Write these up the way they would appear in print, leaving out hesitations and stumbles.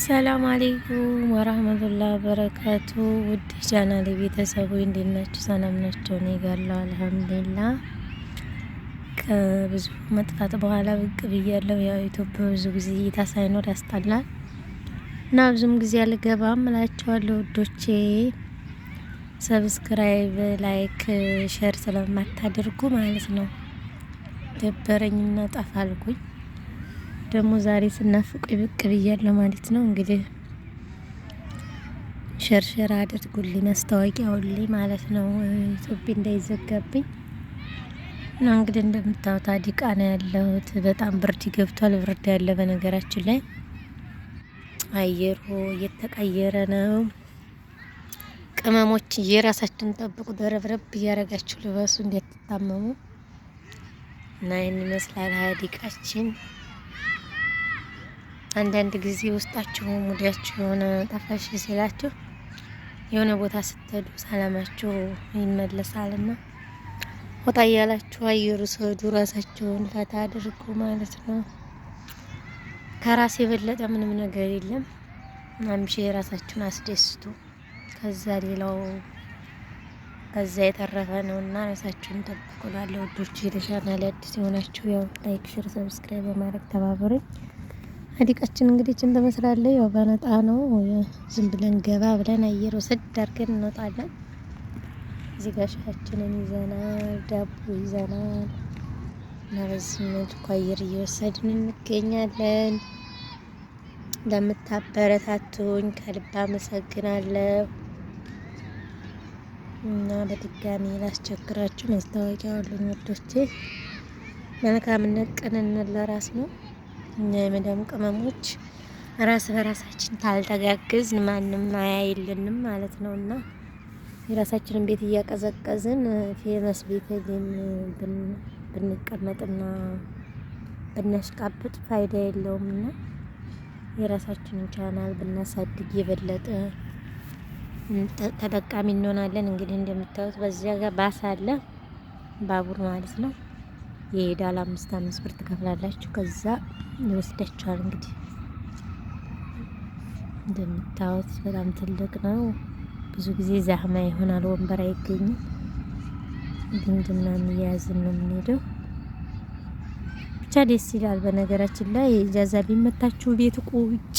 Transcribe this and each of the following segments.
ሰላም አለይኩም ወራህመቱላህ በረካቱ። ውድ ቻናሌ ቤተሰቦች እንዴት ናችሁ? ሰላም ናቸው? እኔ ጋር አልሐምዱሊላህ። ከብዙ መጥፋት በኋላ ብቅ ብያለሁ። ያው ኢትዮጵያ ብዙ ጊዜ እይታ ሳይኖር ያስጠላል እና ብዙም ጊዜ አልገባም እላቸዋለሁ ውዶቼ። Subscribe፣ like፣ share ስለማታደርጉ ማለት ነው ደበረኝና ጠፋ አልኩኝ። ደግሞ ዛሬ ስናፍቁ ብቅ ብያለሁ ማለት ነው። እንግዲህ share share አድርጉልኝ ማስታወቂያውልኝ ማለት ነው፣ ኢትዮጵያ እንዳይዘጋብኝ እና እንግዲህ እንደምታዩት አዲቃ ነው ያለሁት። በጣም ብርድ ገብቷል። ብርድ ያለ በነገራችን ላይ አየሩ እየተቀየረ ነው። ቅመሞች የራሳችሁን ጠብቁ። ደረብረብ እያረጋችሁ ልበሱ እንዳትታመሙ እና ይህን ይመስላል ሀዲቃችን። አንዳንድ ጊዜ ውስጣችሁ ሙዳችሁ የሆነ ጠፋሽ ሲላችሁ የሆነ ቦታ ስትሄዱ ሰላማችሁ ይመለሳልና ወጣ እያላችሁ አየሩ ሰዱ፣ ራሳችሁን ፈታ አድርጉ ማለት ነው። ከራስ የበለጠ ምንም ነገር የለም። አምሼ የራሳችሁን አስደስቱ። ከዛ ሌላው ከዛ የተረፈ ነው እና ራሳችሁን ጠብቁ። ላለ ውዶች ለቻናሌ አዲስ የሆናችሁ ያው like፣ share፣ subscribe በማድረግ ተባበሩኝ። ሀዲቃችን እንግዲህ ችን ትመስላለች። ያው በነጣ ነው። ዝም ብለን ገባ ብለን አየር ወሰድ አድርገን እንወጣለን። እዚህ ጋር ሻያችንን ይዘናል፣ ዳቦ ይዘናል እና በዚህ መልኩ አየር እየወሰድን እንገኛለን። ለምታበረታቱኝ ከልብ አመሰግናለሁ። እና በድጋሚ ላስቸግራችሁ ማስታወቂያ አሉኝ ውዶቼ። መልካምነት ቅንነት ለራስ ነው። እኛ የመዳም ቅመሞች ራስ በራሳችን ታልተጋገዝን ማንም አያይልንም ማለት ነው። እና የራሳችንን ቤት እያቀዘቀዝን famous ቤት ግን ብንቀመጥና ብናሽቃብጥ ፋይዳ የለውም። እና የራሳችንን ቻናል ብናሳድግ የበለጠ ተጠቃሚ እንሆናለን። እንግዲህ እንደምታዩት በዚያ ጋር ባስ አለ፣ ባቡር ማለት ነው። ይሄዳል። 5 5 ብር ትከፍላላችሁ። ከዛ ይወስዳችኋል። እንግዲህ እንደምታዩት በጣም ትልቅ ነው። ብዙ ጊዜ ዛህማ ይሆናል፣ ወንበር አይገኝም። ግንድ ምናምን እየያዝን ነው የምንሄደው። ብቻ ደስ ይላል። በነገራችን ላይ ኢጃዛ ቢመታችሁ ቤት ቁጭ፣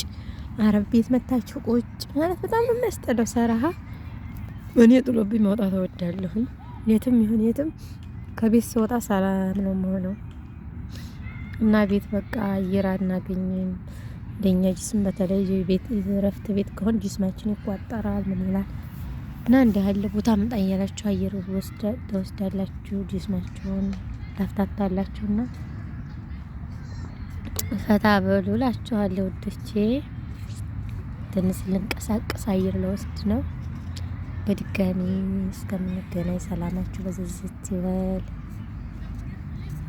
አረብ ቤት መታችሁ ቁጭ ማለት በጣም ነው የሚያስጠላው። ሰራሃ እኔ ጥሎብኝ መውጣት እወዳለሁኝ። የትም ይሁን የትም ከቤት ስወጣ ሰላም ነው የምሆነው እና ቤት በቃ አየር አናገኝም። እንደኛ ጅስም በተለይ ቤት እረፍት ቤት ከሆን ጅስማችን ይቋጠራል። ምን ይላል እና እንዲህ ያለ ቦታ ምጣ እያላችሁ አየር ትወስዳላችሁ፣ ጅስማችሁን ታፍታታላችሁና ፈታ በሉ እላችኋለሁ ውዶቼ። ትንሽ ልንቀሳቀስ አየር ለወስድ ነው። በድጋሚ እስከምንገናኝ ሰላማችሁ በዝዝት ይበል።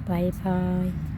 Bye bye።